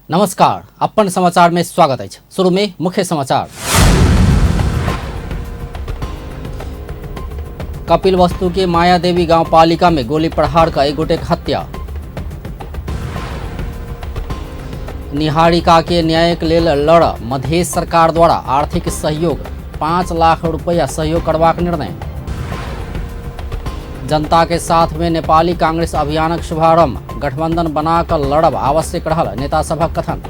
नमस्कार, अपन समाचार में स्वागत अछि। शुरू में मुख्य समाचार। कपिलवस्तु के माया देवी गांव पालिका में गोली प्रहार का एक गोटे हत्या। निहारिका के न्यायक लेल लड़ मधेश सरकार द्वारा आर्थिक सहयोग 5 लाख रुपया सहयोग करबाक निर्णय। जनता के साथ में नेपाली कांग्रेस अभियानक शुभारंभ, गठबंधन बना कर लड़ब आवश्यक रहल नेता सभक कथन।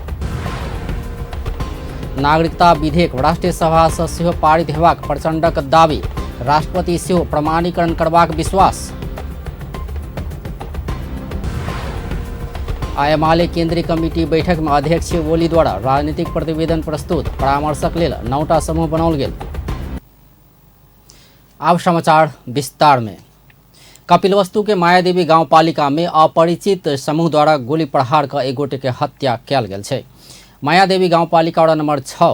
नागरिकता विधेयक राष्ट्रीय सभा से सेहो पारित हेबाक प्रचंडक दावी, राष्ट्रपति सेहो प्रमाणीकरण करबाक विश्वास। आ एमाले केंद्रीय कमिटी बैठक में अध्यक्ष ओली द्वारा राजनीतिक प्रतिवेदन प्रस्तुत, परामर्शक लेल 9टा समूह बनाओल गेल। आब समाचार विस्तार में। कपिलवस्तु के मायादेवी गांव पालिका में अपरिचित समूह द्वारा गोली प्रहार क एक गोटे के हत्या कयल गेल छै। मायादेवी गांव पालिका वार्ड नंबर 6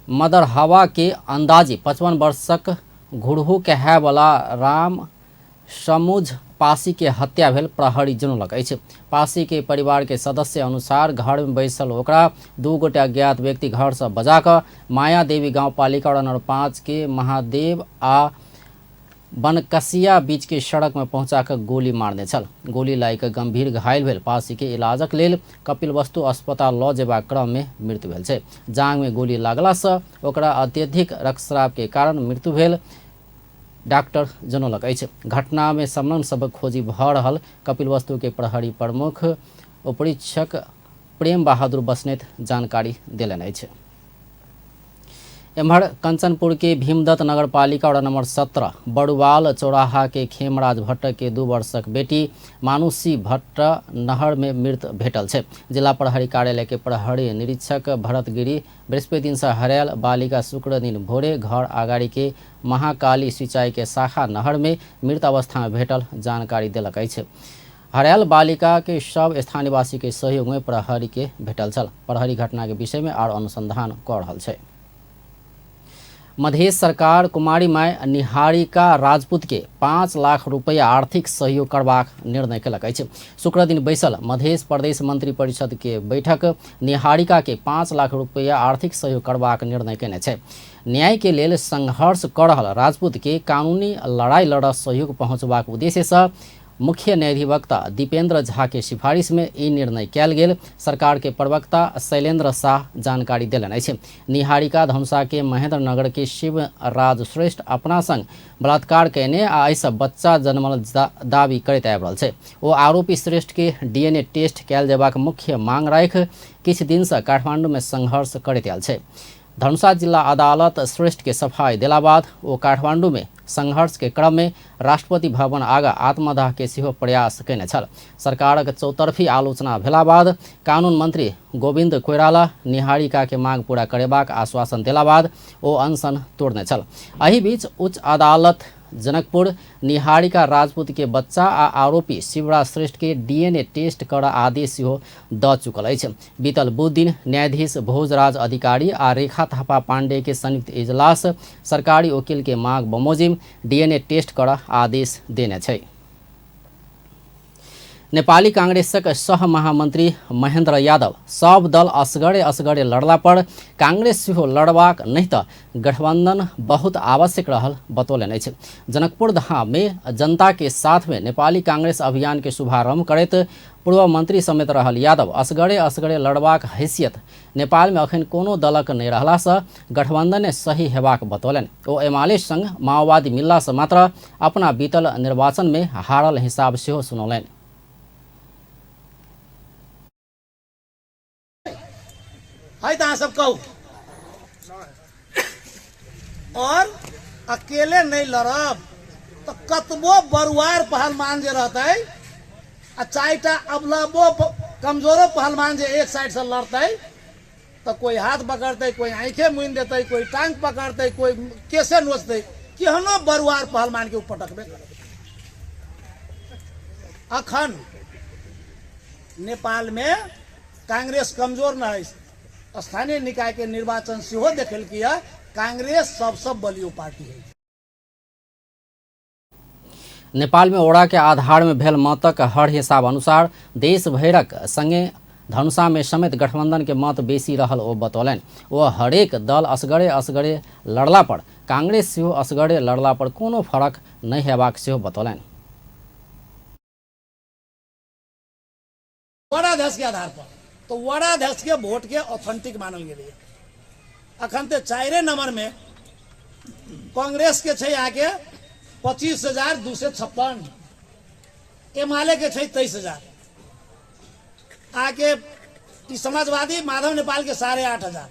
मदरहवा के अंदाजी 55 वर्षक घुरहू कहे वाला राम समुझ पासी के हत्या भेल प्रहरी जनौलक अछि। पासी के परिवार के सदस्य अनुसार घर में बैसल ओकरा 2 गोटे अज्ञात व्यक्ति घर से बजा कऽ माया देवी गांव पालिका वार्ड नंबर 5 के महादेव आ बनकसिया बीच के सड़क में पहुंचा कऽ गोली मारने छल। गोली लागि कऽ गंभीर घायल भेल पासी के इलाजक लेल कपिलवस्तु अस्पताल लऽ जेबाक क्रम में मृत्यु भेल छै। जांग में गोली लागला से ओकरा अत्यधिक रक्तस्राव के कारण मृत्यु भेल डॉक्टर जनौलक अछि। घटना में संलग्न सबक खोजी भऽ रहल कपिलवस्तु के प्रहरी प्रमुख उपरीक्षक प्रेम बहादुर बस्नेत जानकारी देलनि अछि। एम्हर कंचनपुर के भीमदत्त नगरपालिका वार्ड नंबर 17 बड़ुवाल चौराहा के खेमराज भट्ट के 2 वर्षक बेटी मानुषी भट्ट नहर में मृत भेटल छै। जिला प्रहरी कार्यालय के प्रहरी निरीक्षक भरत गिरी बृहस्पति दिन से हरायल बालिका शुक्र दिन भोरे घर अगाड़ी के महाकाली सिंचाई के शाखा नहर में मृत अवस्था में भेटल जानकारी देलक अछि। हरायल बालिका के शव स्थानीयवासी के सहयोग में प्रहरी के भेटल छल। प्रहरी घटना के विषय में आर अनुसंधान कऽ रहल छै। मधेश सरकार कुमारी माय निहारिका राजपूत के 5 लाख रुपया आर्थिक सहयोग करबाक निर्णय केलक अछि। शुक्र दिन बैसल मधेश प्रदेश मंत्री परिषद के बैठक निहारिका के 5 लाख रुपया आर्थिक सहयोग करबाक निर्णय केने छै। न्याय के लेल संघर्ष कऽ रहल राजपूत के कानूनी लड़ाई लड़ सहयोग पहुंचबाक उद्देश्य से मुख्य न्यायाधिवक्ता दीपेंद्र झा के सिफारिश में ई निर्णय कयल गेल सरकार के प्रवक्ता शैलेंद्र शाह जानकारी देलनि अछि। निहारिका धनुषा के महेंद्र नगर के शिवराज श्रेष्ठ अपना संग बलात्कार कयने आ एहिसँ बच्चा जन्मल दावी करैत आबि रहल छै। ओ आरोपी श्रेष्ठ के डीएनए टेस्ट कयल जेबाक मुख्य मांग राखि किछु दिनसँ काठमांडू में संघर्ष करैत आयल छै। धनुषा जिला अदालत श्रेष्ठ के सफाई देला बाद ओ काठमांडू में संघर्ष के क्रम में राष्ट्रपति भवन आगा आत्मदाह के सेहो प्रयास कयने छल। सरकारक चौतरफी आलोचना भेला बाद कानून मंत्री गोविंद कोइराला निहारिका के मांग पूरा करेबाक आश्वासन देला बाद ओ अनशन तोड़ने छल। एहि बीच उच्च अदालत जनकपुर निहारिका राजपूत के बच्चा आ आरोपी शिवराज श्रेष्ठ के डीएनए टेस्ट कर आदेश सेहो द चुकल अछि। बीतल बुध दिन न्यायाधीश भोजराज अधिकारी आ रेखा थापा पांडे के संयुक्त इजलास सरकारी वकील के मांग बमोजिम डीएनए टेस्ट कर आदेश देने छै। नेपाली कांग्रेसक सह महामंत्री महेंद्र यादव सब दल असगरे असगरे लड़ला पर कांग्रेस सेहो लड़बाक नहि तऽ गठबंधन बहुत आवश्यक रहल बतौलनि अछि। जनकपुर धाम में जनता के साथ में नेपाली कांग्रेस अभियान के शुभारंभ करैत पूर्व मंत्री समेत रहल यादव असगरे असगरे लड़बाक हैसियत नेपाल में अखन कोनो दलक नहि रहलासँ गठबंधने सही हेबाक बतौलनि। ओ एमाले संग माओवादी मिललासँ मात्र अपना बीतल निर्वाचन में हारल हिसाब सेहो सुनौलनि। है तऽ अहाँ सब कहू। और अकेले नहीं लड़ब तो कतबो बरुआर पहलवान जे रहतै आ चारिटा अबलबो कमजोरो पहलवान जे एक साइड से लड़तै तो कोई हाथ पकड़तै, कोई आँखे मुनि देतै, कोई टांग पकड़तै, कोई केसे नोचतै, केहनो बरुआर पहलवान के पटकबे करतै। अखन नेपाल में कांग्रेस कमजोर न है, स्थानीय निकाय के निर्वाचन सेहो देखेलकै है, कांग्रेस सबसे बलियो पार्टी है। नेपाल में ओड़ा के आधार में भेल मतक हर हिसाब अनुसार देश भरक संगे धनुषा में समेत गठबंधन के मत बेसी रहल ओ बतौलनि। ओ हरेक दल असगरे असगरे लड़ला पर कांग्रेस सेहो असगरे लड़ला पर कोनो फरक नहि हेबाक सेहो बतौलनि। वडाध्यक्ष के आधार पर तो वडाध्यक्ष के वोट के ऑथेंटिक मानल गेलैए। अखन तो 4 नंबर में कांग्रेस के छै अहाँके 25,256, एमाले के छै 23,000, अहाँके ई समाजवादी माधव नेपाल के 8,500,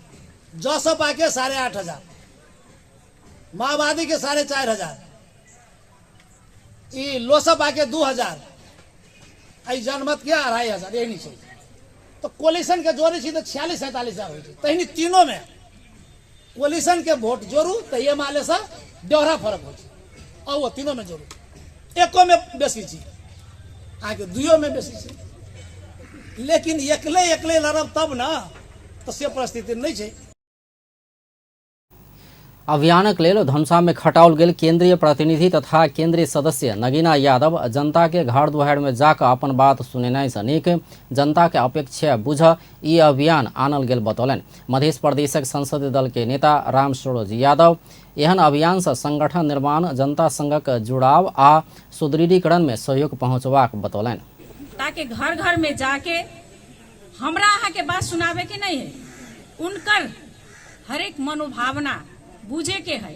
जसपा के 8,500, माओवादी के 4,500, ई लोसपा के 2,000, आ ई जनमत के 2,500, एहनी छै। तो कोलिशन के जोड़ै छी तऽ 46-47 हजार होइ छै। तहिनी तीनों में कोलिशन के वोट जोड़ू तऽ एमाले से 1.5 फरक होइ छै। आ ओ तीनों में जोड़ू, एको में बेसी छी, अहाँके दुइयो में बेसी छी, लेकिन एकले एकले लड़ब तब न, तऽ से परिस्थिति नहि छै। अभियानक लेल धनुषा में खटाओल गेल केंद्रीय प्रतिनिधि तथा केंद्रीय सदस्य नगीना यादव जनता के घर दुआरि में जाकऽ अपन बात सुनेनाइ सँ नीक जनता के अपेक्षा बुझ ई अभियान आनल गेल बतौलनि। मध्य प्रदेशक संसदीय दल के नेता राम सरोज यादव एहन अभियान सँ संगठन निर्माण, जनता संगक जुड़ाव आ सुदृढ़ीकरण में सहयोग पहुंचबाक बतौलनि। ताकि घर घर में जाके हमरा अहाँ के बात सुनावे के नहीं है, उनकर हरेक मनोभावना बुझे के है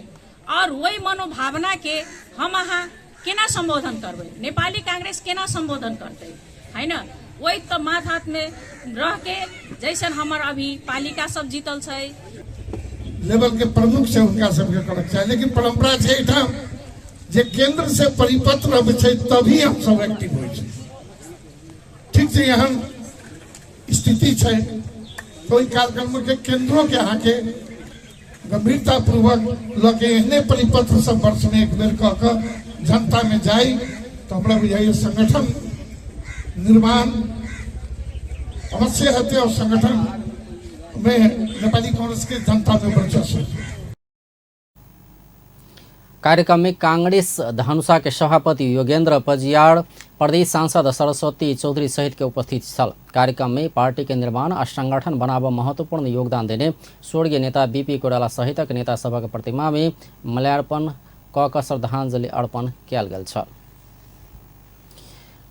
और वही मनोभावना के हम अहाँ केना संबोधन करबै, नेपाली कांग्रेस केना संबोधन करतै, है न। वही तो माथ हाथ में रह के जैसन हमर अभी पालिका सब जीतल छै लेवल के प्रमुख से उनका सबके करक चाही, लेकिन परंपरा छै एहिठाम जे केंद्र से परिपत्र अबै छै तभी हम सब एक्टिव होइ छै। ठीक छै, एहन स्थिति छै तो ओहि कार्यक्रम के केंद्रों के अहाँके गंभीरता पूर्वक लऽ के एहने परिपत्र सब वर्ष में एक बेर कऽ कऽ जनता में जाई तो हमरा बुझाइए संगठन निर्माण अवश्य हेतै और संगठन में नेपाली कांग्रेस के जनता में वर्चस्व हेतै। कार्यक्रम में कांग्रेस धनुषा के सभापति योगेंद्र पजियार, प्रदेश सांसद सरस्वती चौधरी सहित के उपस्थित छल। कार्यक्रम में पार्टी के निर्माण आ संगठन बनाब महत्वपूर्ण योगदान देने स्वर्गीय नेता बीपी कोइराला सहितक नेता सभक प्रतिमा में माल्यार्पण कऽ कऽ श्रद्धांजलि अर्पण कयल गेल छल।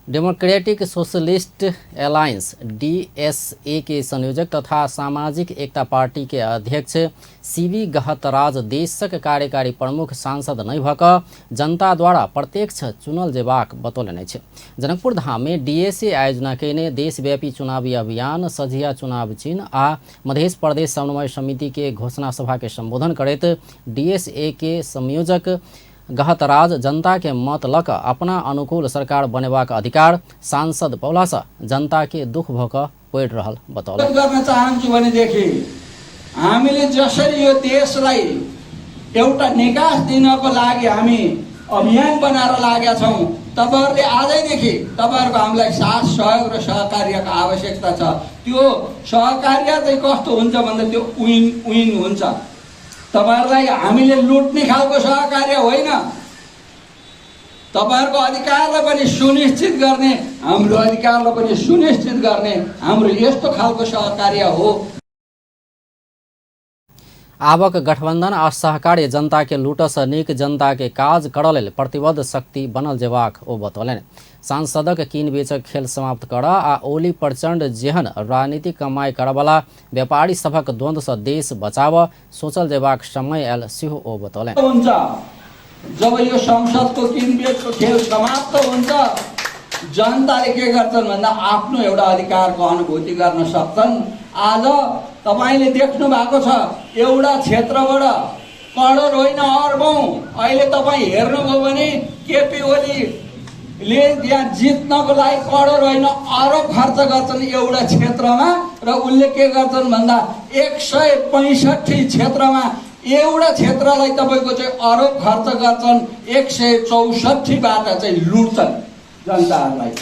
डेमोक्रेटिक सोशलिस्ट अलायंस डीएसए के संयोजक तथा सामाजिक एकता पार्टी के अध्यक्ष सीवी गहतराज देशक कार्यकारी प्रमुख सांसद नहि भऽ कऽ जनता द्वारा प्रत्यक्ष चुनल जेबाक बतौलनि अछि। जनकपुर धाम में डीएसए आयोजना कयने देशव्यापी चुनावी अभियान सझिया चुनाव चिन्ह आ मध्य प्रदेश समन्वय समिति के घोषणा सभा के संबोधन करैत डीएसए के संयोजक गहतराज जनता के मत लऽ कऽ अपना अनुकूल सरकार बनेबाक अधिकार सांसद पौलासँ जनता के दुख भऽ कऽ पड़ि रहल बतौलनि। गर्न चाहन्छु भनेदेखि हामीले जसरी यो देशलाई एउटा निकास दिनको लागि हामी अभियान बनाएर लागेका छौँ, तपाईँहरूले आजैदेखि तपाईँहरूको हामीलाई साथ सहयोग र सहकार्यको आवश्यकता छ। त्यो सहकार्य चाहिँ कस्तो हुन्छ भन्दा त्यो विन विन हुन्छ। तपाईँहरूलाई हामीले लुट्ने खालको सहकार्य होइन, तपाईँहरूको अधिकारलाई पनि सुनिश्चित गर्ने, हाम्रो अधिकारलाई पनि सुनिश्चित गर्ने हाम्रो यस्तो खालको सहकार्य हो। आवक गठबंधन आ सहकार्य जनता के लूटसँ नीक जनता के काज करऽ लेल प्रतिबद्ध शक्ति बनल जेबाक ओ बतौलनि। सांसदक कीन बेचक खेल समाप्त करऽ आ ओली प्रचंड जेहन राजनीतिक कमाई करऽवला व्यापारी सभक द्वंद्वसँ देश बचाबऽ सोचल जेबाक समय आयल सेहो ओ बतौलनि। हुन्छ, जब यो संसदको किनबेचको खेल समाप्त हुन्छ, जनताले के गर्छन् भन्दा आफ्नो एउटा अधिकारको अनुभूति गर्न सक्छन्। आज तपाईँले देख्नु भएको छ एउटा क्षेत्रबाट करोड होइन अर्बौँ, अहिले तपाईँ हेर्नुभयो भने केपी ओलीले यहाँ जित्नको लागि करोड होइन अरब खर्च गर्छन् एउटा क्षेत्रमा, र उनले के गर्छन् भन्दा 165 क्षेत्रमा एउटा क्षेत्रलाई तपाईँको चाहिँ अरब खर्च गर्छन्, 164बाट चाहिँ लुट्छन् जनताहरूलाई।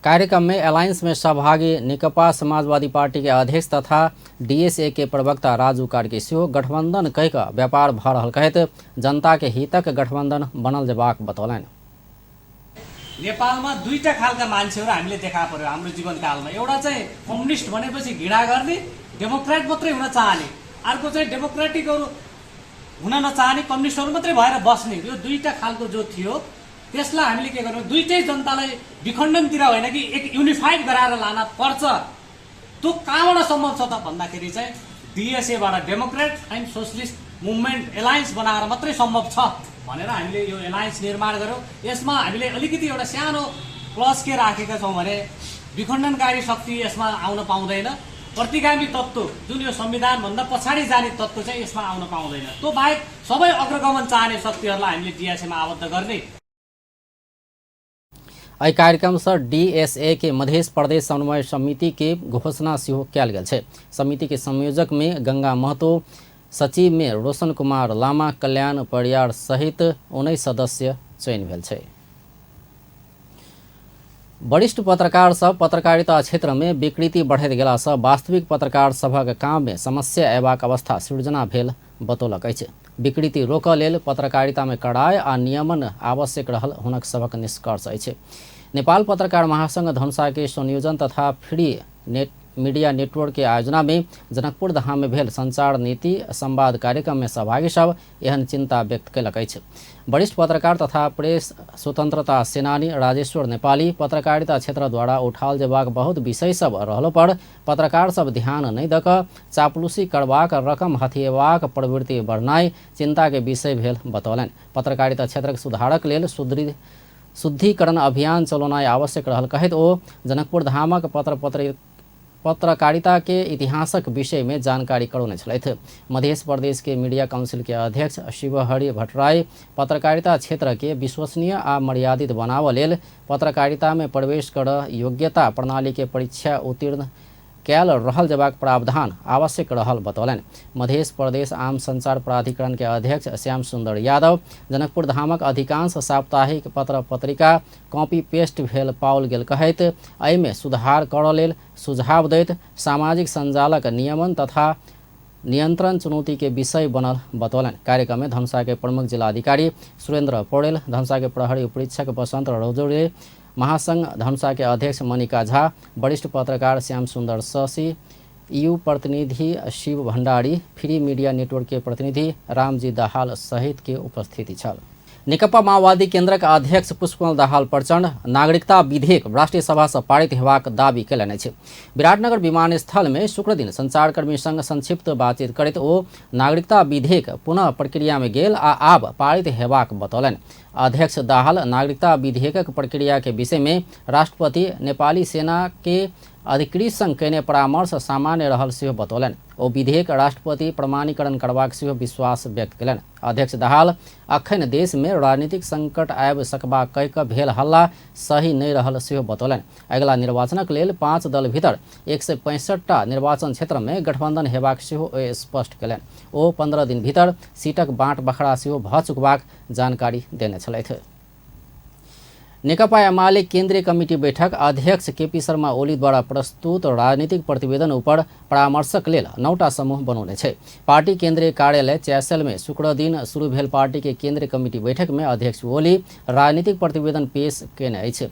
कार्यक्रम में अलायंस में सहभागी नेकपा समाजवादी पार्टी के अध्यक्ष तथा डीएसए के प्रवक्ता राजू कार्की सेहो गठबंधन कहि कऽ व्यापार भऽ रहल कहैत जनता के हितक गठबंधन बनल जेबाक बतौलनि। नेपालमा दुईटा खालका मान्छेहरू हामीले देखा पर्यो हाम्रो जीवनकालमा। एउटा चाहिँ कम्युनिस्ट भनेपछि घृणा गर्ने, डेमोक्रेट मात्रै हुन चाहने, अर्को चाहिँ डेमोक्रेटिकहरू हुन नचाहने, कम्युनिस्टहरू मात्रै भएर बस्ने। यो दुईटा खालको जो थियो त्यसलाई हामीले के गर्यौँ, दुईटै जनतालाई विखण्डनतिर होइन कि एक युनिफाइड गराएर लान पर्छ। त्यो कहाँबाट सम्भव छ त भन्दाखेरि चाहिँ डिएसएबाट, democrat and socialist movement alliance बनाएर मात्रै सम्भव छ भनेर हामीले यो एलायन्स निर्माण गर्यौँ। यसमा हामीले अलिकति एउटा सानो क्लज के राखेका छौँ भने विखण्डनकारी शक्ति यसमा आउन पाउँदैन, प्रतिगामी तत्त्व जुन यो संविधानभन्दा पछाडि जाने तत्त्व चाहिँ यसमा आउन पाउँदैन। त्यो बाहेक सबै अग्रगमन चाहने शक्तिहरूलाई हामीले डिएसएमा आबद्ध गर्ने। एहि कार्यक्रम से डीएसए के मध्य प्रदेश समन्वय समिति के घोषणा सेहो कयल गेल छै। समिति के संयोजक में गंगा महतो, सचिव में रोशन कुमार लामा, कल्याण परियार सहित 19 सदस्य चयन भेल छै। वरिष्ठ पत्रकार सब पत्रकारिता क्षेत्र में विकृति बढ़ैत गेलासँ वास्तविक पत्रकार सभक काम में समस्या अयबाक अवस्था सृजना भेल बतौलक अछि। विकृति रोकऽ लेल पत्रकारिता में कड़ाई आ नियमन आवश्यक रहल हुनक सभक निष्कर्ष अछि। नेपाल पत्रकार महासंघ धनुषा के संयोजन तथा फ्री नेट मीडिया नेटवर्क के आयोजना में जनकपुर धाम में भेल संचार नीति संवाद कार्यक्रम में सहभागी सब एहन चिंता व्यक्त कयलक अछि। वरिष्ठ पत्रकार तथा प्रेस स्वतंत्रता सेनानी राजेश्वर नेपाली पत्रकारिता क्षेत्र द्वारा उठाओल जेबाक बहुत विषय सब रहलो पर पत्रकार सब ध्यान नहि दऽ कऽ चापलूसी करबाक, रकम हथियेबाक प्रवृत्ति बढ़नाइ चिंता के विषय भेल बतौलनि। पत्रकारिता क्षेत्रक सुधारक लेल शुद्धिकरण अभियान चलौनाइ आवश्यक रहल कहैत ओ जनकपुर धामक पत्रकारिता के इतिहासक विषय में जानकारी करौने छलथि। मध्य प्रदेश के मीडिया काउंसिल के अध्यक्ष शिवहरि भट्टराई पत्रकारिता क्षेत्र के विश्वसनीय आ मर्यादित बनाबऽ लेल पत्रकारिता में प्रवेश कर योग्यता प्रणाली के परीक्षा उत्तीर्ण कयल रहल जेबाक प्रावधान आवश्यक रहल बतौलनि। मध्य प्रदेश आम संचार प्राधिकरण के अध्यक्ष श्याम सुंदर यादव जनकपुर धामक अधिकांश साप्ताहिक पत्र पत्रिका कॉपी पेस्ट भेल पाओल गेल कहैत एहिमे सुधार करऽ लेल सुझाव दैत सामाजिक सञ्जालक नियमन तथा नियंत्रण चुनौती के विषय बनल बतौलनि। कार्यक्रम में धनुषा के प्रमुख जिलाधिकारी सुरेंद्र पौडेल, धनुषा के प्रहरी उपरीक्षक बसंत रौजरे, महासंघ धनुषा के अध्यक्ष मनिका झा, वरिष्ठ पत्रकार श्याम सुंदर शशि, you प्रतिनिधि Shiv Bhandari, free media network के प्रतिनिधि रामजी दाहाल सहित के उपस्थिति छल। नेकपा माओवादी केन्द्रक अध्यक्ष पुष्पकमल दाहाल प्रचण्ड नागरिकता विधेयक राष्ट्रिय सभा से पारित हेबाक दावी कयलनि अछि। विराटनगर विमानस्थल में शुक्रदिन संचारकर्मी संग संक्षिप्त बातचीत करैत ओ नागरिकता विधेयक पुनः प्रक्रिया में गेल आ आब पारित हेबाक बतौलनि। अध्यक्ष दाहाल नागरिकता विधेयकक प्रक्रिया के विषय में राष्ट्रपति नेपाली सेना के अधिकृत संग कयने परामर्श सामान्य रहल सेहो बतौलनि। ओ विधेयक राष्ट्रपति प्रमाणीकरण करबाक सेहो विश्वास व्यक्त कयलनि। अध्यक्ष दाहाल अखन देश में राजनीतिक संकट आबि सकबाक कहि कऽ भेल हल्ला सही नहि रहल सेहो बतौलनि। अगिला निर्वाचनक लेल 5 दल भीतर 165टा निर्वाचन क्षेत्र में गठबंधन हेबाक सेहो ओ स्पष्ट कयलनि। ओ 15 दिन भीतर सीटक बाँट बखरा सेहो भऽ चुकबाक जानकारी देने छलथि। नेकपा एमाले केंद्रीय कमिटी बैठक अध्यक्ष केपी शर्मा ओली द्वारा प्रस्तुत राजनीतिक प्रतिवेदन ऊपर परामर्शक लेल 9टा समूह बनौने छै। पार्टी केंद्रीय कार्यालय चैसल में शुक्र दिन शुरू भेल पार्टी के केंद्रीय कमिटी बैठक में अध्यक्ष ओली राजनीतिक प्रतिवेदन पेश कयने अछि।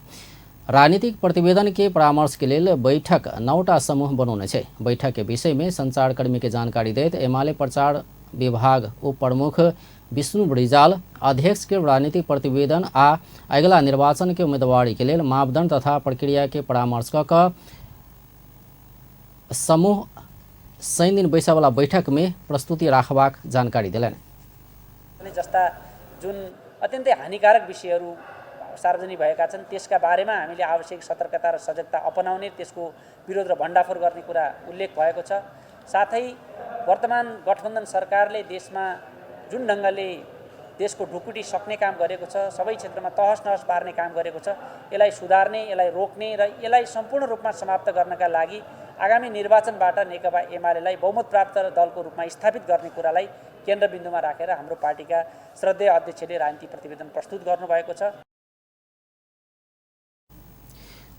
राजनीतिक प्रतिवेदन के परामर्श के लेल बैठक 9टा समूह बनौने छै। बैठक के विषय में संचारकर्मी के जानकारी दैत एमाले प्रचार विभाग उप प्रमुख विष्णु रिजाल अध्यक्ष के राजनीतिक प्रतिवेदन आ अगिला निर्वाचन के उम्मीदवारी के लेल मापदंड तथा प्रक्रिया के परामर्श कऽ समूह शनि दिन बैसयवला बैठक में प्रस्तुति राखबाक जानकारी देलनि। जस्ता जुन अत्यन्तै हानिकारक विषयहरू सार्वजनिक भएका छन् त्यसका बारेमा हामीले आवश्यक सतर्कता र सजगता अपनाउने, त्यसको विरोध र भण्डाफोर गर्ने कुरा उल्लेख भएको छ। साथै वर्तमान गठबन्धन सरकारले देशमा जुन ढङ्गले देशको ढुकुटी सक्ने काम गरेको छ, सबै क्षेत्रमा तहस नहस पार्ने काम गरेको छ, यसलाई सुधार्ने, यसलाई रोक्ने र यसलाई सम्पूर्ण रूपमा समाप्त गर्नका लागि आगामी निर्वाचनबाट नेकपा एमालेलाई बहुमत प्राप्त दलको रूपमा स्थापित गर्ने कुरालाई केन्द्रबिन्दुमा राखेर हाम्रो पार्टीका श्रद्धेय अध्यक्षले राजनीतिक प्रतिवेदन प्रस्तुत गर्नुभएको छ।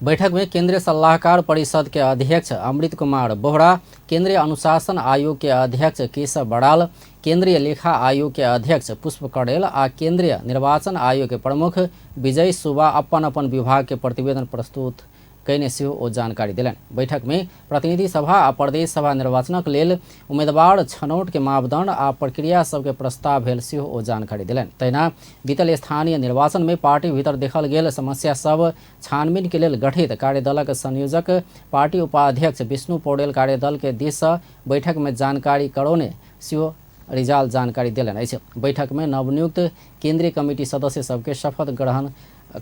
बैठक में केंद्रीय सलाहकार परिषद के अध्यक्ष अमृत कुमार बोहरा, केंद्रीय अनुशासन आयोग के अध्यक्ष केशव बड़ाल, केंद्रीय लेखा आयोग के अध्यक्ष पुष्प कड़ेल आ केंद्रीय निर्वाचन आयोग के प्रमुख विजय सुबा अपन अपन विभाग के प्रतिवेदन प्रस्तुत कयने सेहो ओ जानकारी देलनि। बैठक में प्रतिनिधि सभा आ प्रदेश सभा निर्वाचनक लेल उम्मीदवार छनौट के मापदंड आ प्रक्रिया सबके प्रस्ताव भेल सेहो ओ जानकारी देलनि। तहिना बीतल स्थानीय निर्वाचन में पार्टी भीतर देखल गेल समस्या सब छानबीन के लेल गठित कार्यदलक संयोजक पार्टी उपाध्यक्ष विष्णु पौडेल कार्यदल के दिस सँ बैठक में जानकारी करौने सेहो रिजाल जानकारी देलनि अछि। बैठक में नवनियुक्त केंद्रीय कमिटी सदस्य सबके शपथ ग्रहण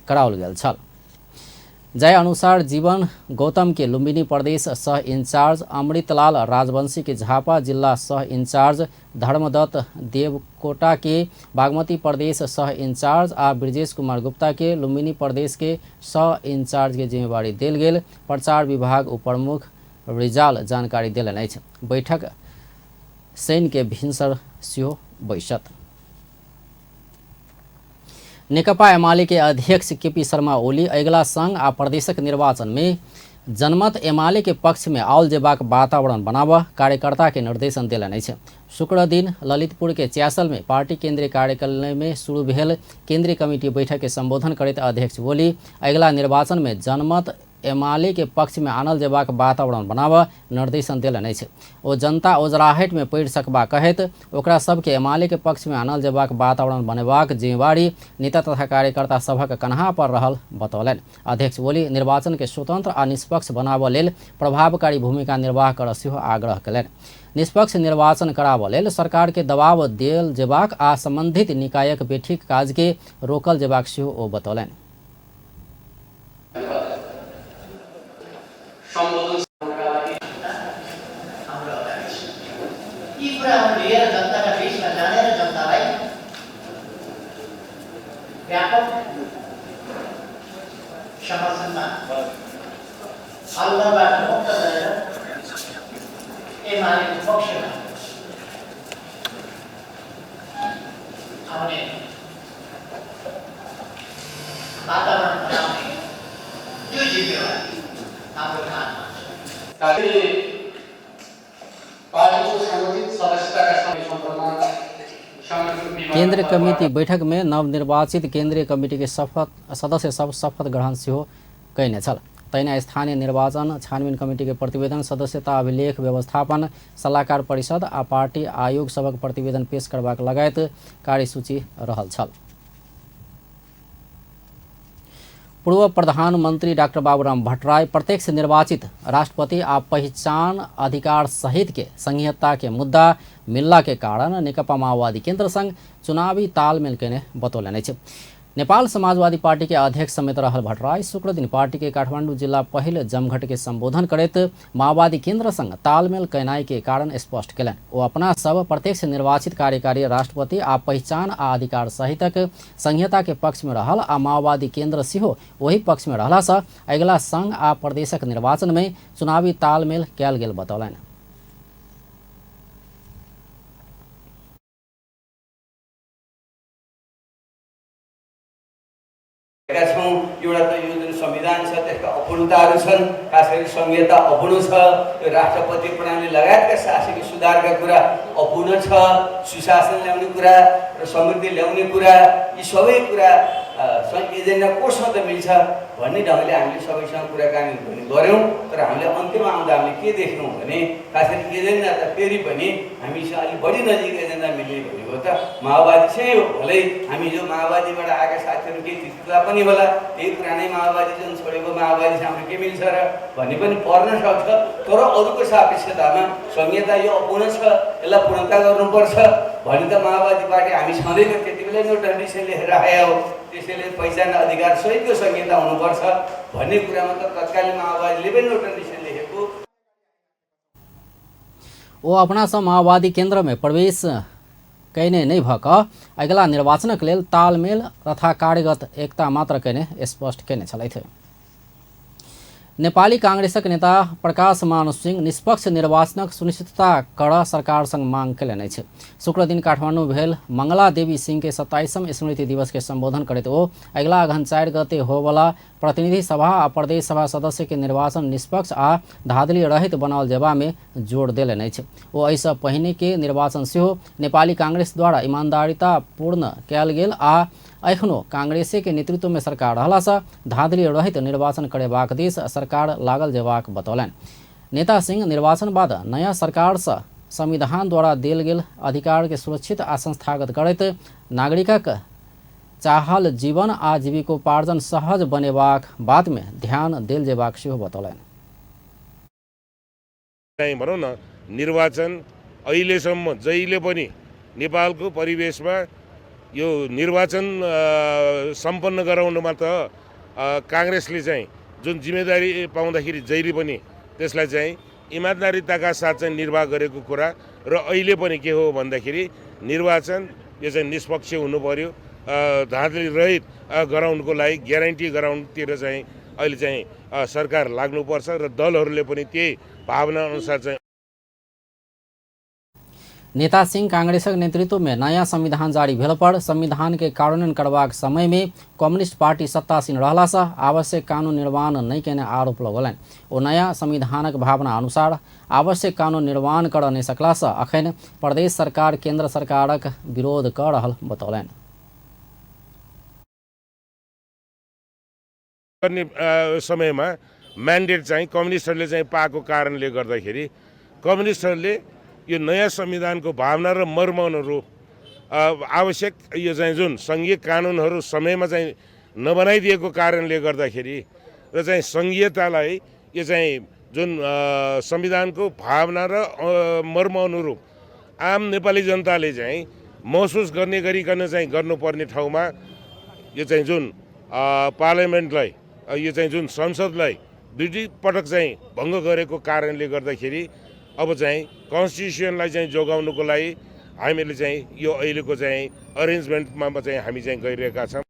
कराओल गेल छल। जाहि अनुसार जीवन गौतम के लुम्बिनी प्रदेश सह इंचार्ज, अमृतलाल राजवंशी के झापा जिला सह इंचार्ज, धर्मदत्त देवकोटा के बागमती प्रदेश सह इंचार्ज आ ब्रजेश कुमार गुप्ता के लुम्बिनी प्रदेश के सह इंचार्ज के जिम्मेवारी देल गेल प्रचार विभाग उपप्रमुख रिजाल जानकारी देलनि अछि। बैठक शनि के भिनसर सेहो बैसत। नेकपा एमाले के अध्यक्ष केपी शर्मा ओली अगिला संघ आ प्रदेशक निर्वाचन में जनमत एमाले के पक्ष में आओल जेबाक वातावरण बनाबऽ कार्यकर्ता के निर्देशन देलनि अछि। शुक्र दिन ललितपुर के च्यासल में पार्टी केंद्रीय कार्यालय में शुरू भेल केंद्रीय कमिटी बैठक के संबोधन करैत अध्यक्ष ओली अगिला निर्वाचन में जनमत एमाले के पक्ष में आनल जेबाक वातावरण बनाबऽ निर्देशन देलनि अछि। ओ जनता ओजराहट में पड़ि सकबा कहैत ओकरा सबके एमाले के पक्ष में आनल जेबाक वातावरण बनेबाक जिम्मेवारी नेता तथा कार्यकर्ता सभक कन्हा पर रहल बतौलनि। अध्यक्ष ओली निर्वाचन के स्वतंत्र आ निष्पक्ष बनाबऽ लेल प्रभावकारी भूमिका निर्वाह करऽ सेहो आग्रह कयलनि। निष्पक्ष निर्वाचन कराबऽ लेल सरकार के दबाव देल जेबाक आ संबंधित निकायक बेठीक काज के रोकल जेबाक सेहो ओ बतौलनि। यी कुराहरू लिएर जनताका बीचमा जाने र जनतालाई व्यापक समर्थनमा हल्लाबाट मुक्त गरेर एमालेको पक्षमा आउने वातावरण बनाउने त्यो जिम्मेवारी हाम्रो काँधमा छ। केंद्रीय कमिटी बैठक में नवनिर्वाचित केंद्रीय कमिटी के शपथ सदस्य सब शपथ ग्रहण सेहो कयने छल। तहिना स्थानीय निर्वाचन छानबीन कमिटी के प्रतिवेदन, सदस्यता अभिलेख व्यवस्थापन, सलाहकार परिषद आ पार्टी आयोग सभक प्रतिवेदन पेश करबाक लगायत कार्यसूची रहल छल। पूर्व प्रधानमंत्री डॉक्टर बाबूराम भट्टराई प्रत्यक्ष निर्वाचित राष्ट्रपति आ पहिचान अधिकार सहित के संघीयता के मुद्दा मिलला के कारण नेकपा माओवादी केंद्र संग चुनावी तालमेल केने बतौलनि अछि। नेपाल समाजवादी पार्टी के अध्यक्ष समेत रहल भट्टराई शुक्र दिन पार्टी के काठमांडू जिला पहिल जमघट के संबोधन करैत माओवादी केंद्र संग तालमेल कयनाइ के कारण स्पष्ट कयलनि। ओ अपना सब प्रत्यक्ष निर्वाचित कार्यकारी राष्ट्रपति आ पहिचान आ अधिकार सहितक संघीयता के पक्ष में रहल आ माओवादी केंद्र सेहो ओहि पक्ष में रहला सँ अगिला संघ आ प्रदेशक निर्वाचन में चुनावी तालमेल कयल गेल बतौलनि। छौँ। एउटा त यो जुन संविधान छ त्यसका अपूर्णताहरू छन्, खास गरी संघीयता अपूर्ण छ, यो राष्ट्रपति प्रणाली लगायतका शासकीय सुधारका कुरा अपूर्ण छ, सुशासन ल्याउने कुरा र समृद्धि ल्याउने कुरा, यी सबै कुरा एजेन्डा कोसँग त मिल्छ भन्ने ढङ्गले हामीले सबैसँग कुराकानी पनि गऱ्यौँ। तर हामीले अन्त्यमा आउँदा हामीले के देख्यौँ भने खास गरी एजेन्डा त फेरि पनि हामीसँग अलिक बढी नजिक एजेन्डा मिल्ने भनेको त माओवादी चाहिँ हो। भलै हामी जो माओवादीबाट आएका साथीहरू केही तिक्तता पनि होला, त्यही पुरानै माओवादी जुन छोडेको माओवादी चाहिँ हाम्रो के मिल्छ र भन्ने पनि पर्न सक्छ। तर अरूको सापेक्षतामा संहिता यो अपूर्ण छ, यसलाई पूर्णता गर्नुपर्छ भन्ने त माओवादी पार्टी हामी छँदै त त्यति बेलै नोटिस लेखेर आयो हो। त्यसैले पहिचान अधिकार सहितको संहिता हुनुपर्छ भन्ने कुरामा त तत्कालीन माओवादीले पनि नोटिस लेखेको। ओ अपना सँ माओवादी केंद्र में प्रवेश कयने नहि भऽ कऽ अगिला निर्वाचनक लेल तालमेल तथा कार्यगत एकता मात्र कयने स्पष्ट कयने छलथि। नेपाली कांग्रेसक नेता प्रकाश मान सिंह निष्पक्ष निर्वाचनक सुनिश्चितता कर सरकार संग मांग कयलनि अछि। शुक्रदिन काठमांडू भेल मंगला देवी सिंह के 27म स्मृति दिवस के संबोधन करैत ओ अगिला अगहन 4 गते होवला प्रतिनिधि सभा आ प्रदेश सभा सदस्य के निर्वाचन निष्पक्ष आ धाँधली रहित बनाओल जेबा में जोर देलनि अछि। ओ एहिसँ पहिने के निर्वाचन सेहो नेपाली कांग्रेस द्वारा ईमानदारितापूर्ण कयल गेल आ एखनो कांग्रेसे के नेतृत्व में सरकार रहलासँ धाँधली रहित निर्वाचन करेबाक दिस सरकार लागल जेबाक बतौलनि। नेता सिंह निर्वाचन बाद नया सरकारसँ संविधान द्वारा देल गेल अधिकार के सुरक्षित आ संस्थागत करैत नागरिकक चाहल जीवन आ जीविकोपार्जन सहज बनेबाक बात में ध्यान देल जेबाक सेहो बतौलनि। भनौँ न, निर्वाचन अहिलेसम्म जहिले पनि नेपालको परिवेशमा यो निर्वाचन सम्पन्न गराउनुमा त काङ्ग्रेसले चाहिँ जुन जिम्मेदारी पाउँदाखेरि जहिले पनि त्यसलाई चाहिँ इमान्दारिताका साथ चाहिँ निर्वाह गरेको कुरा र अहिले पनि के हो भन्दाखेरि निर्वाचन यो चाहिँ निष्पक्ष हुनु पर्यो, धाँधली रहित गराउनुको लागि ग्यारेन्टी गराउनुतिर चाहिँ अहिले चाहिँ सरकार लाग्नुपर्छ र दलहरूले पनि त्यही भावना अनुसार चाहिँ। नेता सिंह कांग्रेसक नेतृत्व में नया संविधान जारी भेल पर संविधान के कार्यान्वयन करबाक समय में कम्युनिस्ट पार्टी सत्तासीन रहलासँ आवश्यक कानून निर्माण नहि केने आरोप लगौलनि। ओ नया संविधानक भावना अनुसार आवश्यक कानून निर्माण कर नहि सकलासँ अखन प्रदेश सरकार केंद्र सरकारक विरोध कऽ रहल बतौलनि। समयमा म्यान्डेट चाहिँ कम्युनिस्टहरूले चाहिँ पाएको कारणले गर्दाखेरि कम्युनिस्टहरूले यो नयाँ संविधानको भावना र मर्म अनुरूप आवश्यक यो चाहिँ जुन सङ्घीय कानुनहरू समयमा चाहिँ नबनाइदिएको कारणले गर्दाखेरि र चाहिँ सङ्घीयतालाई यो चाहिँ जुन संविधानको भावना र मर्म अनुरूप आम नेपाली जनताले चाहिँ महसुस गर्ने गरिकन चाहिँ गर्नुपर्ने ठाउँमा यो चाहिँ जुन पार्लियामेन्टलाई यो चाहिँ जुन संसदलाई दुई दुई पटक चाहिँ भङ्ग गरेको कारणले गर्दाखेरि अब चाहिँ कन्स्टिट्युसनलाई चाहिँ जोगाउनुको लागि हामीले चाहिँ यो अहिलेको चाहिँ अरेन्जमेन्टमा चाहिँ हामी चाहिँ गइरहेका छौँ।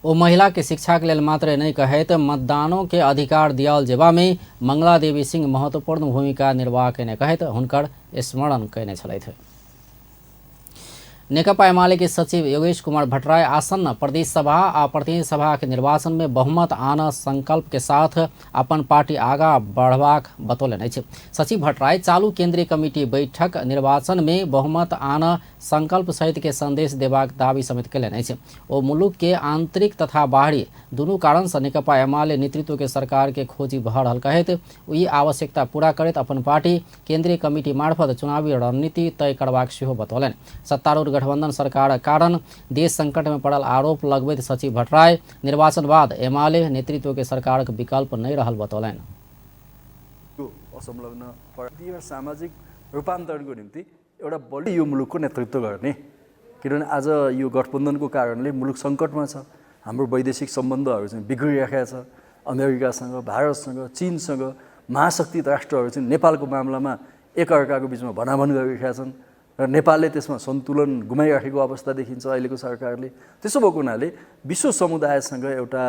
ओ महिला के शिक्षा के लेल मात्र नहीं कहैत मतदानों के अधिकार दियाओल जेबा में मंगला देवी सिंह महत्वपूर्ण भूमिका निर्वाह केने कहैत हुनकर स्मरण केने छलथि। नेकपा एमाले के सचिव योगेश कुमार भट्टराई आसन्न प्रदेश सभा आ प्रतिनिधि सभा के निर्वाचन में बहुमत आन संकल्प के साथ अपन पार्टी आगा बढ़बाक बतौलनि अछि। सचिव भट्टराई चालू केंद्रीय कमिटी बैठक निर्वाचन में बहुमत आन संकल्प सहित के संदेश देबाक दावी समेत कयलनि अछि। ओ मुलुक के आंतरिक तथा बाहरी दुनू कारण से नेकपा एमाले नेतृत्व के सरकार के खोजी भऽ रहल कहैत ई आवश्यकता पूरा करैत अपन पार्टी केंद्रीय कमिटी मार्फत चुनावी रणनीति तय करबाक सेहो बतौलनि। सत्तारूढ़ गठबंधन सरकार कारण देश संकट में पड़ल आरोप लगबैत सचिव भट्टराई निर्वाचन बाद एमाले नेतृत्व के सरकारक विकल्प नहीं रहल बतौलनि। असंलग्न र सामाजिक रूपान्तरणको निम्ति एउटा बलियो यो मुलुकको नेतृत्व गर्ने, किनभने आज यो गठबन्धनको कारणले मुलुक सङ्कटमा छ, हाम्रो वैदेशिक सम्बन्धहरू चाहिँ बिग्रिराखेको छ, अमेरिकासँग, भारतसँग, चीनसँग महाशक्ति राष्ट्रहरू चाहिँ नेपालको मामलामा एकअर्काको बिचमा भनाभन गरिरहेका छन् र नेपालले त्यसमा सन्तुलन गुमाइराखेको अवस्था देखिन्छ अहिलेको सरकारले। त्यसो भएको हुनाले विश्व समुदायसँग एउटा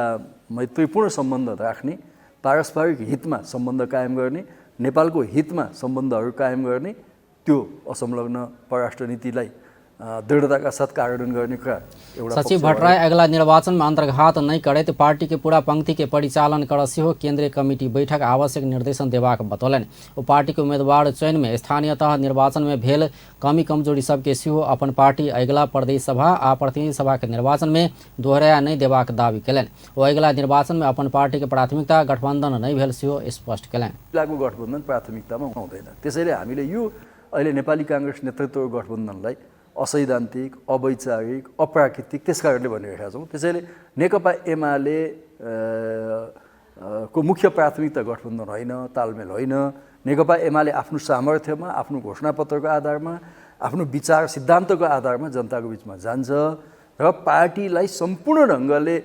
मैत्रीपूर्ण सम्बन्ध राख्ने, पारस्परिक हितमा सम्बन्ध कायम गर्ने, नेपालको हितमा सम्बन्धहरू कायम गर्ने, त्यो असंलग्न परराष्ट्र नीतिलाई दृढताका साथ कार्यान्वयन गर्ने कुरा एउटा। सचिव भट्टराई अगिला निर्वाचन में अंतर्घात नहीं करैत पार्टी के पूरा पंक्ति के परिचालन कर सेहो केंद्रीय कमिटी बैठक आवश्यक निर्देशन देबाक बतौलनि। ओ पार्टी के उम्मीदवार चयन में स्थानीय तह निर्वाचन में भेल कमी कमजोरी सबके सेहो अपन पार्टी अगिला प्रदेश सभा आ प्रतिनिधि सभा के निर्वाचन में दोहराया नहीं देबाक दावी कयलनि। ओ अगिला निर्वाचन में अपन पार्टी के प्राथमिकता गठबंधन नहीं भेल सेहो स्पष्ट कयलनि। लागू गठबन्धन प्राथमिकतामा हुँदैन, त्यसैले हामीले यो अहिले नेपाली काङ्ग्रेस नेतृत्वको गठबन्धनलाई असैद्धान्तिक, अवैचारिक, अप्राकृतिक त्यस कारणले भनिरहेका छौँ। त्यसैले नेकपा एमाले को मुख्य प्राथमिकता गठबन्धन होइन, तालमेल होइन। नेकपा एमाले आफ्नो सामर्थ्यमा, आफ्नो घोषणापत्रको आधारमा, आफ्नो विचार सिद्धान्तको आधारमा जनताको बिचमा जान्छ र पार्टीलाई सम्पूर्ण ढङ्गले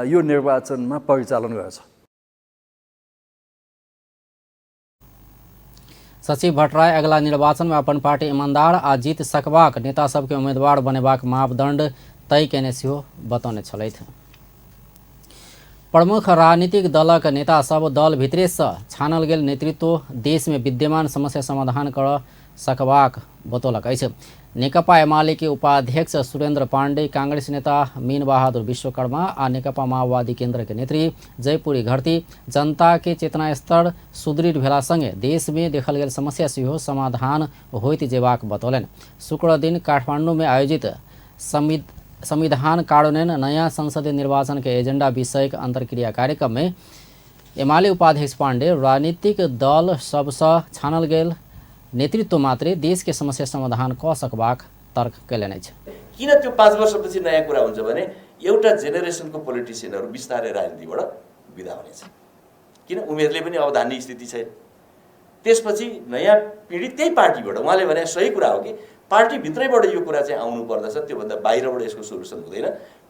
यो निर्वाचनमा परिचालन गर्छ। सचिव भट्टराई अगिला निर्वाचन में अपन पार्टी ईमानदार आ जीत सकबाक नेता सबके उम्मीदवार बनेबाक मापदंड तय केने सेहो बतौने छलथि। प्रमुख राजनीतिक दलक नेता सब दल भितरेसँ छानल गेल नेतृत्व देशमे विद्यमान समस्या समाधान कर सकबाक बतौलक अछि। नेकपा एमाले के उपाध्यक्ष सुरेन्द्र पाण्डे, कांग्रेस नेता मीन बहादुर विश्वकर्मा आ नेकपा माओवादी केन्द्र के नेत्री जयपुरी घरती जनता के चेतना स्तर सुदृढ़ भेला सँगे देश में देखल गेल समस्या सेहो समाधान होइत जेबाक बतौलनि। शुक्र दिन काठमाडौँ में आयोजित संविधान कार्यान्वयन नयाँ संसदीय निर्वाचन के एजेंडा विषयक अंतर्क्रिया कार्यक्रम में एमाले उपाध्यक्ष पाण्डे राजनीतिक दल सबसँ छानल गेल नेतृत्व मात्रै देश के समस्या समाधान क सकबाक तर्क कयलनि अछि। किन त्यो 5 वर्षपछि नयाँ कुरा हुन्छ भने एउटा जेनेरेसनको पोलिटिसियनहरू बिस्तारै राजनीतिबाट बिदा हुनेछ, किन उमेरले पनि अब धान्ने स्थिति छैन। त्यसपछि नयाँ पिँढी त्यही पार्टीबाट, उहाँले भने सही कुरा हो कि पार्टीभित्रैबाट यो कुरा चाहिँ आउनु पर्दछ, त्योभन्दा बाहिरबाट यसको सोल्युसन हुँदैन।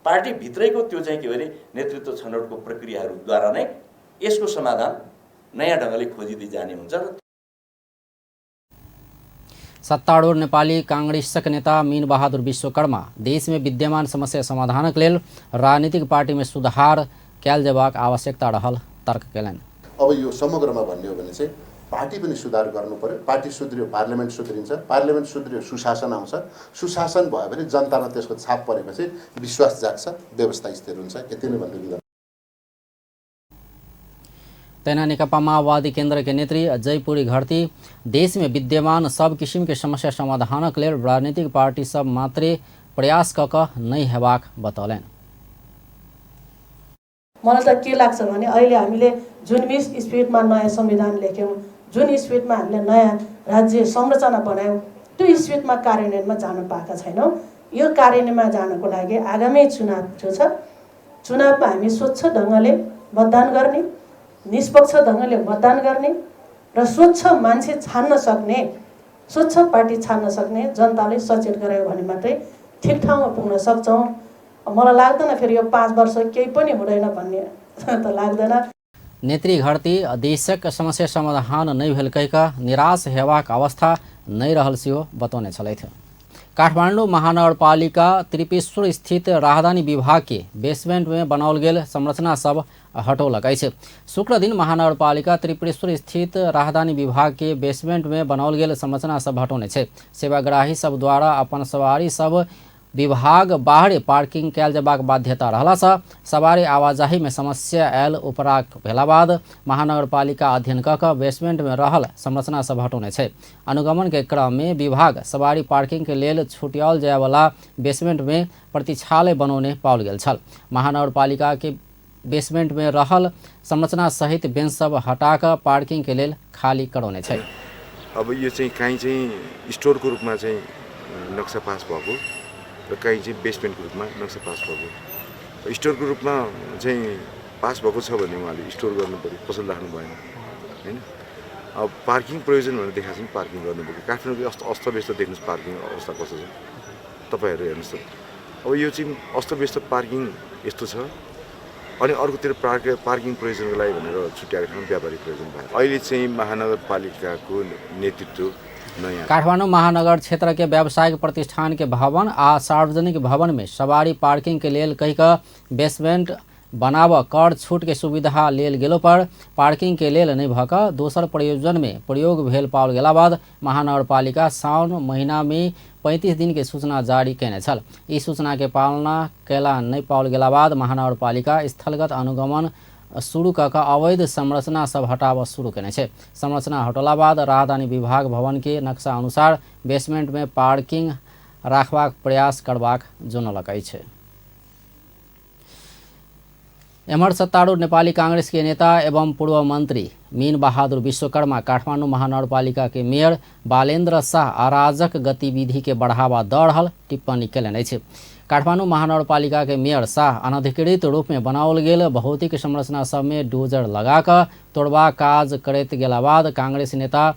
पार्टीभित्रैको त्यो चाहिँ के भने नेतृत्व छनौटको प्रक्रियाहरूद्वारा नै यसको समाधान नयाँ ढङ्गले खोजिँदै जाने हुन्छ। सत्तारूढ़ नेपाली कांग्रेसक नेता मीन बहादुर विश्वकर्मा देश में विद्यमान समस्या समाधानक लेल राजनीतिक पार्टी में सुधार कयल जेबाक आवश्यकता रहल तर्क कयलनि। अब यो समग्रमा भन्ने हो भने चाहिँ पार्टी पनि सुधार गर्नु पर्यो। पार्टी सुध्रियो पार्लियामेन्ट सुध्रिन्छ, पार्लियामेन्ट सुध्रियो सुशासन आउँछ, सुशासन भयो भने जनतामा त्यसको छाप परेपछि विश्वास जाग्छ, व्यवस्था स्थिर हुन्छ। यति नै भन्नु। तहिना नेकपा माओवादी केन्द्र के नेत्री जयपुरी घरती देश में विद्यमान सब किसिम के समस्या समाधानक लेल राजनीतिक पार्टी सब मात्रै प्रयास क क नहि हेबाक बतौलनि। मलाई त के लाग्छ भने अहिले हामीले जुन स्पिडमा नयाँ संविधान लेख्यौँ, जुन स्पिडमा हामीले नयाँ राज्य संरचना बनायौँ, त्यो स्पिडमा कार्यान्वयनमा जान पाएका छैनौँ। यो कार्यान्वयनमा जानको लागि आगामी चुनाव जो छ, चुनावमा हामी स्वच्छ ढङ्गले मतदान गर्ने, निष्पक्ष ढङ्गले मतदान गर्ने र स्वच्छ मान्छे छान्न सक्ने, स्वच्छ पार्टी छान्न सक्ने जनताले सचेत गरायो भने मात्रै ठिक ठाउँमा पुग्न सक्छौँ। मलाई लाग्दैन फेरि यो 5 वर्ष केही पनि हुँदैन भन्ने त लाग्दैन। नेत्री घरती देशक समस्या समाधान नहि भेल कहि कऽ निराश हेबाक अवस्था नहि रहल सेहो बतौने छलथि। काठमाडौँ महानगरपालिका त्रिपेश्वर स्थित राहदानी विभाग के बेसमेंट में बनाओल गेल संरचना सब हटौलक अछि। शुक्र दिन महानगरपालिका त्रिपेश्वर स्थित राहदानी विभाग के बेसमेंट में बनाओल गेल संरचना सब हटौने छै। सेवाग्राही सब द्वारा अपन सवारी सब विभाग बाहरे पार्किंग कयल जेबाक बाध्यता रहलासँ सवारी आवाजाही में समस्या आयल उपराक भेला बाद महानगरपालिका अध्ययन क कऽ बेसमेंट में रहल संरचना सब हटौने छै। अनुगमन के क्रम में विभाग सवारी पार्किंग के लेल छुटियाओल जायवला बेसमेंट में प्रतीक्षालय बनौने पाओल गेल छल। महानगरपालिका के बेसमेंट में रहल संरचना सहित बेंच सब हटा कऽ पार्किंग के लेल खाली करौने छै। अब यो चाहिँ काहीँ चाहिँ स्टोरको रूपमा चाहिँ नक्सा पास भएको र काहीँ चाहिँ बेसमेन्टको रूपमा नक्सा पास भएको, स्टोरको रूपमा चाहिँ पास भएको छ भने उहाँले स्टोर गर्नु पऱ्यो, पसल राख्नु भएन होइन। अब पार्किङ प्रयोजन भनेर देखाएको छ नि, पार्किङ गर्नु पऱ्यो। काठमाडौँको अस्तव्यस्त देख्नुहोस्, पार्किङ अवस्था कस्तो छ तपाईँहरू हेर्नुहोस् त। अब यो चाहिँ अस्तव्यस्त पार्किङ यस्तो छ, अनि अर्कोतिर पार्किङ प्रयोजनको लागि भनेर छुट्याएको ठाउँमा व्यापारिक प्रयोजन भयो। अहिले चाहिँ महानगरपालिकाको नेतृत्व काठमाडौँ महानगर क्षेत्र के व्यावसायिक प्रतिष्ठान के भवन आ सार्वजनिक भवन में सवारी पार्किंग के लेल कहि कऽ बेसमेंट बनाब कर छूट के सुविधा लेल गेलो पर पार्किंग के लेल नहि भऽ कऽ दोसर प्रयोजन में प्रयोग भेल पाओल गेला बाद महानगरपालिका साउन महीना में 35 दिन के सूचना जारी कयने छल। ई सूचना के पालना कयला नहि पाओल गेला बाद महानगरपालिका स्थलगत अनुगमन शुरू कऽ कऽ अवैध संरचना सब हटाबऽ शुरू केने छै। संरचना हटौला बाद राहदानी विभाग भवन के नक्शा अनुसार बेसमेंट में पार्किंग राखबाक प्रयास करबाक जनौलक अछि। एम्हर सत्तारूढ़ नेपाली कांग्रेस के नेता एवं पूर्व मंत्री मीन बहादुर विश्वकर्मा काठमाडौँ महानगरपालिका के मेयर बालेन्द्र शाह अराजक गतिविधि के बढ़ावा दऽ रहल टिप्पणी कयलनि अछि। काठमाडौँ महानगरपालिका के मेयर शाह अनधिकृत रूप में बनाओल गेल भौतिक संरचना सब में डोजर लगा कऽ तोड़बाक काज करैत गेला बाद कांग्रेस नेता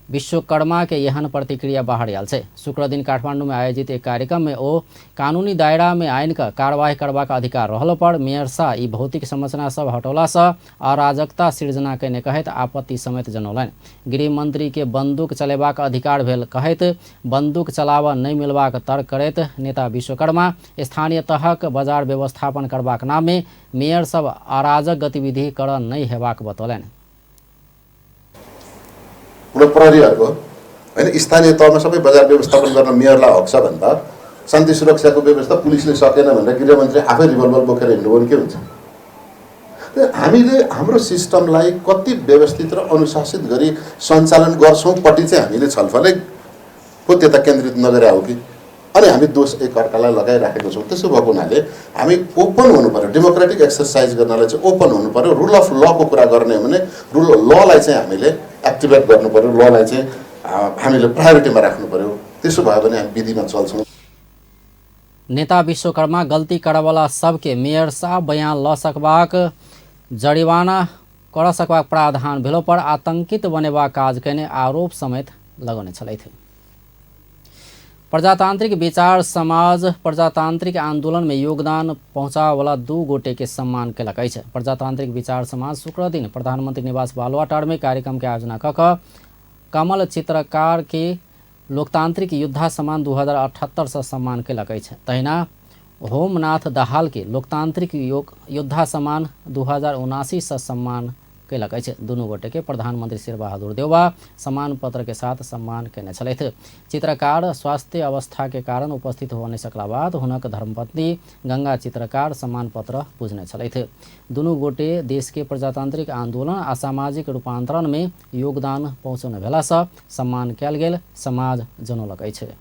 विश्वकर्मा के एहन प्रतिक्रिया बाहर आयल छै। शुक्रदिन काठमांडू में आयोजित एक कार्यक्रम में ओ कानूनी दायरा में आइन कऽ कार्यवाही करबाक अधिकार रहलो पर मेयर शाह ई भौतिक संरचना सब हटौला से अराजकता सृजना कयने कहैत आपत्ति समेत जनौलनि। गृह मंत्री के बंदूक चलेबाक अधिकार भेल कहैत बंदूक चलाबऽ नहि मिलबाक तर्क करैत नेता विश्वकर्मा स्थानीय तहक बाजार व्यवस्थापन करबाक नाम में मेयर सब अराजक गतिविधि करऽ नहि हेबाक बतौलनि। प्रहरीहरूको होइन स्थानीय तहमा सबै बजार व्यवस्थापन गर्न मेयरलाई हक छ भने त शान्ति सुरक्षाको व्यवस्था पुलिसले सकेन भनेर गृहमन्त्री आफै रिभल्भर बोकेर हिँड्नु भने के हुन्छ? हामीले हाम्रो सिस्टमलाई कति व्यवस्थित र अनुशासित गरी सञ्चालन गर्छौँ पट्टि चाहिँ हामीले छलफलै पो त्यता केन्द्रित नगरे हो कि, अनि हामी दोष एकअर्कालाई लगाइराखेको छौँ। त्यसो भएको हुनाले हामी ओपन हुनु पऱ्यो, डेमोक्रेटिक एक्सर्साइज गर्नलाई चाहिँ ओपन हुनु पऱ्यो। रुल अफ लको कुरा गर्ने हो भने रुल अफ ललाई चाहिँ हामीले एक्टिभेट गर्नु पऱ्यो, ललाई चाहिँ हामीले प्रायोरिटीमा राख्नु पऱ्यो। त्यसो भयो भने हामी विधिमा चल्छौँ। नेता विश्वकर्मा गल्ती करवाला सबके मेयर साहब बयान ल सकबाक जरिवाना कर सकबाक प्रावधान भेलो पर आतंकित बनेबाक काज कयने आरोप समेत लगौने छलथि। प्रजातांत्रिक विचार समाज प्रजातांत्रिक आंदोलन में योगदान पहुँचावला 2 गोटे के सम्मान केलक अछि। प्रजातांत्रिक विचार समाज शुक्रदिन प्रधानमंत्री निवास बालुवाटार में कार्यक्रम के आयोजना क कऽ कमल चित्रकार के लोकतांत्रिक योद्धा सम्मान 2078 से सम्मान केलक अछि। तहिना होमनाथ दाहाल के लोकतांत्रिक योद्धा सम्मान 2079 से सम्मान केलक अछि। दुनू गोटे के प्रधानमंत्री शेरबहादुर देउवा सम्मान पत्र के साथ सम्मान केने छलथि। चित्रकार स्वास्थ्य अवस्था के कारण उपस्थित हो नहि सकला बाद हुनक धर्मपत्नी गंगा चित्रकार सम्मान पत्र पुजने छलथि। दुनू गोटे देश के प्रजातांत्रिक आंदोलन आ सामाजिक रूपांतरण में योगदान पहुँचौने भेला से सम्मान कयल गेल समाज जनौलक अछि।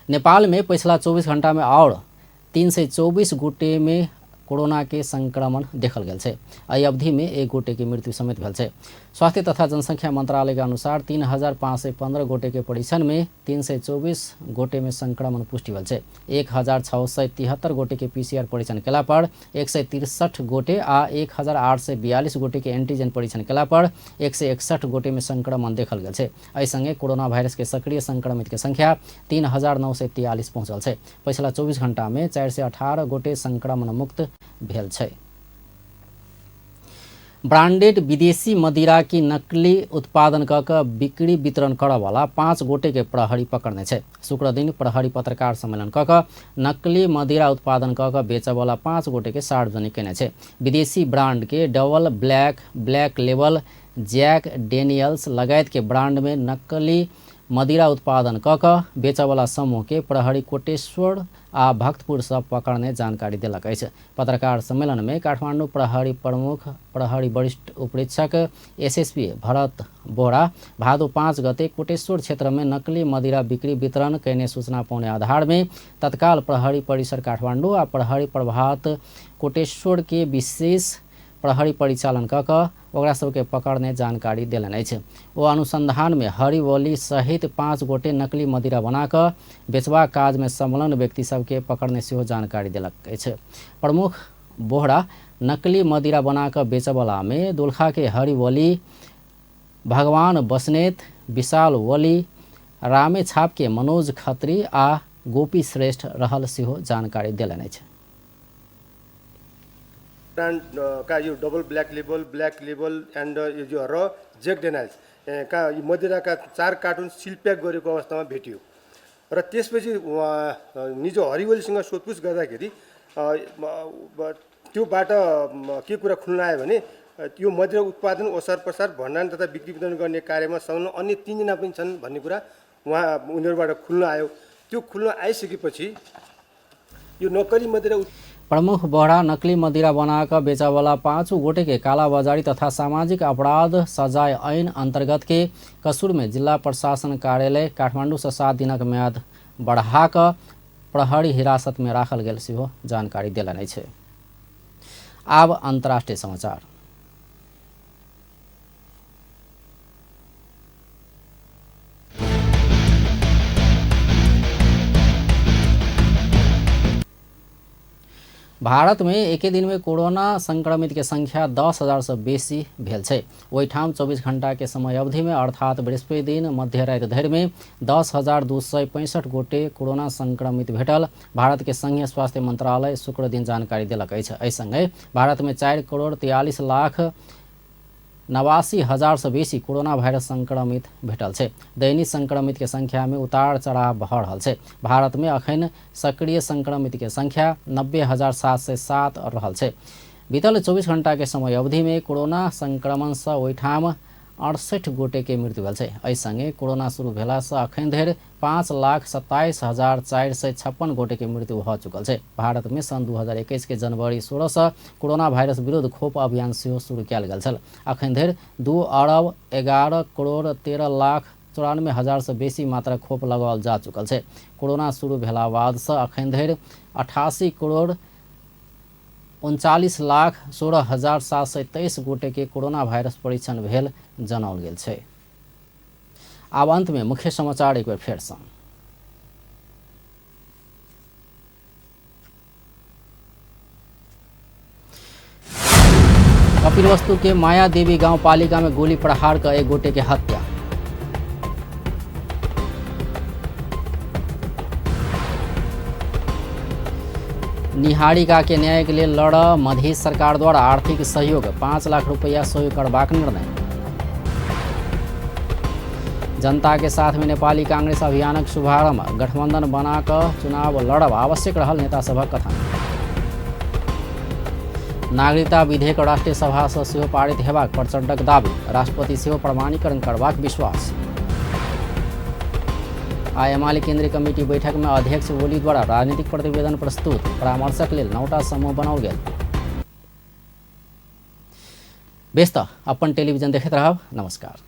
नेपाल में पिछला 24 घंटा में और 324 गोटे में कोरोना के संक्रमण देखल गेल छै। एहि अवधि में 1 गोटे के मृत्यु समेत भेल छै। स्वास्थ्य तथा जनसंख्या मंत्रालय के अनुसार 3515 गोटे के परीक्षण में 324 गोटे में संक्रमण पुष्टि भेल छै। 1673 गोटे के पीसीआर परीक्षण केला पर 163 गोटे आ 1842 गोटे के एंटीजन परीक्षण केला पर 161 गोटे में संक्रमण देखल गेल छै। एहि संगे कोरोना वायरस के सक्रिय संक्रमित के संख्या 3943 पहुँचल छै। पछिला 24 घंटा में 418 गोटे संक्रमण मुक्त भेल छै। ब्रांडेड विदेशी मदिरा की नकली उत्पादन क कऽ बिक्री वितरण करऽवाला 5 गोटे के प्रहरी पकड़ने छै। शुक्रदिन प्रहरी पत्रकार सम्मेलन क कऽ नकली मदिरा उत्पादन क कऽ बेचऽवाला 5 गोटे के सार्वजनिक केने छै। विदेशी ब्रांड के double black, black label, Jack Daniels लगायत के ब्रांड में नकली मदिरा उत्पादन क कऽ बेचऽवाला समूह के प्रहरी कोटेश्वर आ भक्तपुर से पकड़ने जानकारी देलक अछि। पत्रकार सम्मेलन में काठमांडू प्रहरी प्रमुख प्रहरी वरिष्ठ उपरीक्षक एसएसपी भरत बोहरा भादो 5 गते कोटेश्वर क्षेत्र में नकली मदिरा बिक्री वितरण कयने सूचना पौने आधार में तत्काल प्रहरी परिसर काठमांडू आ प्रहरी प्रभात कोटेश्वर के विशेष प्रहरी परिचालन क कऽ ओकरा सबके पकड़ने जानकारी देलनि अछि। ओ अनुसंधान में हरिवली सहित 5 गोटे नकली मदिरा बना कऽ बेचबाक काज में संलग्न व्यक्ति सबके पकड़ने सेहो जानकारी देलक अछि। प्रमुख बोहरा नकली मदिरा बना कऽ बेचऽवला में दोलखा के हरिवली, भगवान बस्नेत, विशाल वली, रामे छाप के मनोज खत्री आ गोपी श्रेष्ठ रहल सेहो जानकारी देलनि अछि। ब्रांड का यो double black label and यो र जेक डेनियल्स का यो मदिराका 4 कार्टुन सिल प्याक गरेको अवस्थामा भेटियो र त्यसपछि निजो हरिवलीसँग सोधपुछ गर्दाखेरि त्योबाट के कुरा खुल्न आयो भने यो मदिरा उत्पादन, ओसार पसार, भण्डारण तथा बिक्री वितरण गर्ने कार्यमा संलग्न अन्य 3 जना पनि छन् भन्ने कुरा उहाँ उनीहरूबाट खुल्न आयो। त्यो खुल्न आइसकेपछि यो नक्कली मदिरा प्रमुख बोहरा नकली मदिरा बनाकर बेचऽवाला 5 गोटे के कालाबाजारी तथा सामाजिक अपराध सजाय ऐन अंतर्गत के कसूर में जिला प्रशासन कार्यालय काठमांडू से 7 दिनक म्याद बढ़ाकर प्रहरी हिरासत में राखल गेल सेहो जानकारी देलनि अछि। आब अंतर्राष्ट्रीय समाचार। भारत में एके दिन में कोरोना संक्रमित के संख्या 10,000 से बेसी भेल छै। ओहिठाम 24 घंटा के समय अवधि में अर्थात बृहस्पति दिन मध्यराति धरि में 10,265 गोटे कोरोना संक्रमित भेटल भारत के संघीय स्वास्थ्य मंत्रालय शुक्र दिन जानकारी देलक अछि। एहि संगे भारत में 4,43,89,000 से बेसी कोरोना वायरस संक्रमित भेटल छै। दैनिक संक्रमित के संख्या में उतार चढ़ाव भऽ रहल छै। भारत में अखन सक्रिय संक्रमित के संख्या 90,707 रहल छै। बीतल 24 घंटा के समय अवधि में कोरोना संक्रमण से ओहिठाम 68 गोटे के मृत्यु भेल छै। एहि संगे कोरोना शुरू भेला से अखन धरि 5,27,456 गोटे के मृत्यु भऽ चुकल छै। भारत में सन् 2021 के जनवरी 16 से कोरोना वायरस विरुद्ध खोप अभियान सेहो शुरू कयल गेल छल। अखन धरि 2,11,13,94,000 से बेसी मात्रा खोप लगाओल जा चुकल छै। कोरोना शुरू भेला बाद से अखन धरि 88,39,16,723 गोटे के कोरोना वायरस परीक्षण भेल जनाओल गेल छै। आब अंत में मुख्य समाचार एक बेर फेर सँ। कपिलवस्तु के माया देवी गांव पालिका में गोली प्रहार का एक गोटे के हत्या। निहारिका के न्याय के लिए लड़ मधेश सरकार द्वारा आर्थिक सहयोग 5 लाख रुपया सहयोग करबाक निर्णय। जनता के साथ में नेपाली कांग्रेस अभियानक शुभारंभ, गठबंधन बना कऽ चुनाव लड़ब आवश्यक रहल नेता सभक कथन। नागरिकता विधेयक राष्ट्रीय सभा से सेहो पारित हेबाक प्रचंडक दावी, राष्ट्रपति सेहो प्रमाणीकरण करबाक विश्वास। एमाले केंद्रीय कमिटी बैठक में अध्यक्ष ओली द्वारा राजनीतिक प्रतिवेदन प्रस्तुत, परामर्शक लेल 9टा समूह बनाओल गेल। बेस त अपन टेलीविजन देखैत रहब। नमस्कार।